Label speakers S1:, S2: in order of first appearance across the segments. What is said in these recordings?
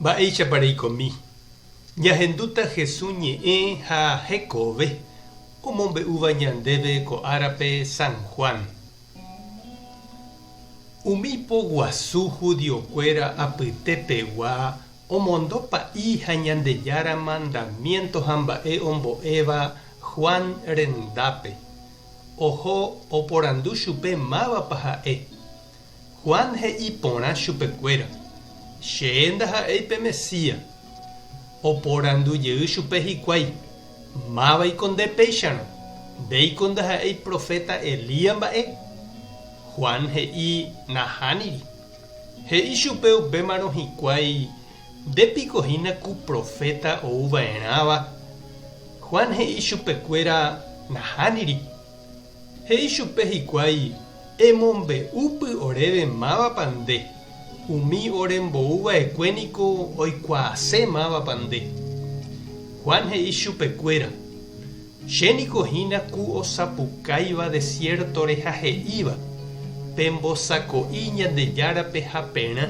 S1: Mba'éichapa reikomi? Ñahendúta Hesu ñe'ẽ ha hekove omombe'úva ñandéve ko árape San Juan. Umi poguasu judiokuéra apytepegua omondo pa'i ha Ñandejára mandamiénto ha mba'e ombo'éva Juan rendápe. Oho oporandu chupe mávapa ha'e. Juan he'i porã chupekuéra, Che ndaha'éi pe Mesías. Oporandu jey chupe hikuái, Mávaiko nde péicharõ? Ndéiko ndaha'éi proféta Elías mba'e? Juan he'i, Nahániri. He'i chupe upémarõ hikuái, Nde piko hína ku proféta ou va'erãva? Juan he'i chupekuéra, Nahániri. He'i chupe hikuái, Emombe'úpy oréve mávapa nde, umi orembou va'ekue niko oikuaase mávapa nde. Juan he'i chupekuéra, Che niko hína ku osapukáiva desiértore ha he'íva, Pembosako'i Ñandejárape haperã,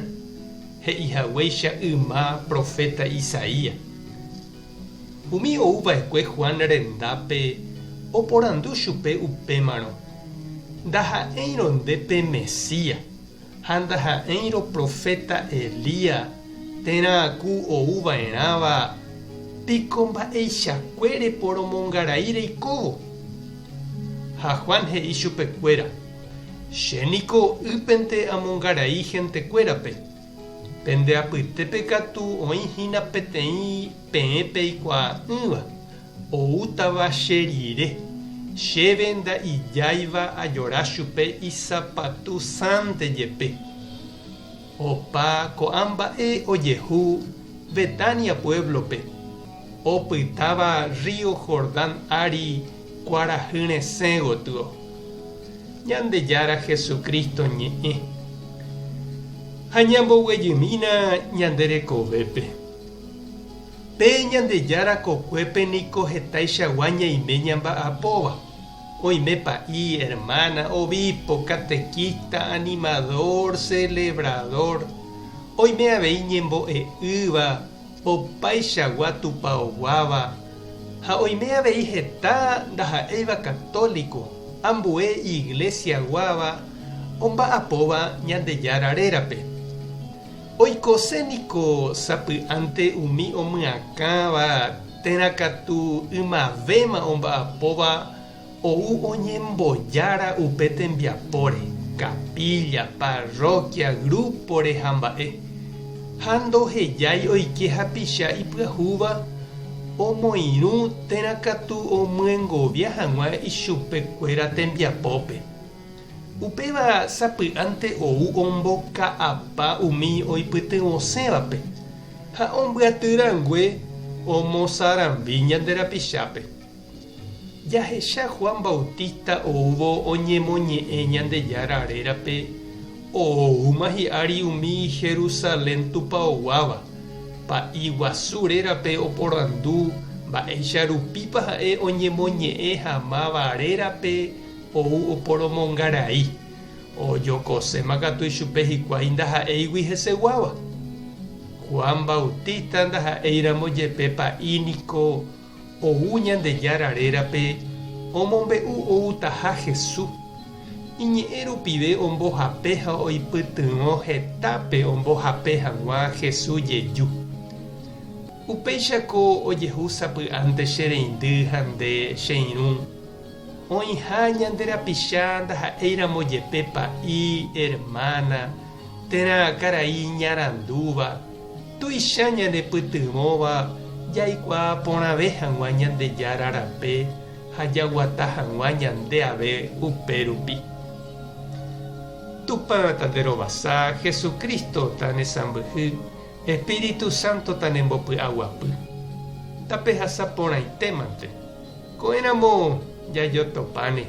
S1: he'i haguéicha yma proféta Isaías. Umi ou va'ekue Juan rendápe oporandu chupe upémarõ, Ndaha'éirõ nde pe Mesías, ha ndaha'éirõ proféta Elías térã ku ou va'erãva, piko mba'eichakue reporomongarai reikóvo? Ha Juan he'i chupekuéra, Che niko ýpente amongarai hentekuérape. Pende apytépe katu oĩ hína peteĩ peẽ peikuaa'ỹva, oútava che rire, chéve nda'ijáiva ajora chupe isapatu sãnte jepe. Opa ko'ã mba'e ojehu Betania puéblope, opytáva rrío Jordán ári kuarahy resẽ gotyo. Ñandejára Jesucristo ñe'ẽ. Ha ñamboguejymína ñande rekovépe. Pe Ñandejára kokuépe niko hetaichagua ñaime ñamba'apóva. Oime pa'i, hermana, obispo, catequista, animador, celebrador. Oime avei ñembo'e'ỹva, opaichagua tupaoguáva, ha oime avei heta ndaha'éiva católico, ambue iglesia-guáva omba'apóva Ñandejára rérape. Oikose niko sapy'ánte umi omyakãva térã katu ymavéma omba'apóva ou oñembojára upe tembiapóre, capilla, parroquia, grupo-re ha mba'e, ha ndohejái oike hapicha ipyahúva omoirũ térã katu omyengovia hag̃ua ichupekuéra tembiapópe. Upéva sapy'ánte ou omboka'apa umi oipytyvõsẽvape ha ombyaty rangue omosarambi ñande rapichápe. Jahecha Juan Bautista oúvo oñemoñe'ẽ Ñandejára rérape, oúma hi'ári umi Jerusalén tupaoguáva, pa'i guasu rérape oporandu mba'éicha rupípa ha'e oñemoñe'ẽ ha máva rérape ou oporomongarai. Ojokoséma katu ichupe hikuái ndaha'éigui heseguáva. Juan Bautista ndaha'éiramo jepe pa'i niko Ou Ñandejára rérape omombe'u outaha Hesu. Iñe'ẽ rupive ombohape ha oipytyvõ hetápe ombohape hag̃ua Hesu jeju. Upéichako ojehu sapy'ánte che reindy ha nde, che irũ, oĩha ñande rapicha ndaha'éiramo jepe pa'i, hermana, térã karai iñarandúva, Tuicha ñanepytyvõva jaikuaa porãve hag̃ua Ñandejára rape ha jaguata hag̃ua ñande ave upérupi. Tupã tanderovasa, Jesucristo tanesãmbyhy, Espíritu Santo tanembopy'aguapy. Tapehasa porãitémante. Ko'ẽramo jajotopáne.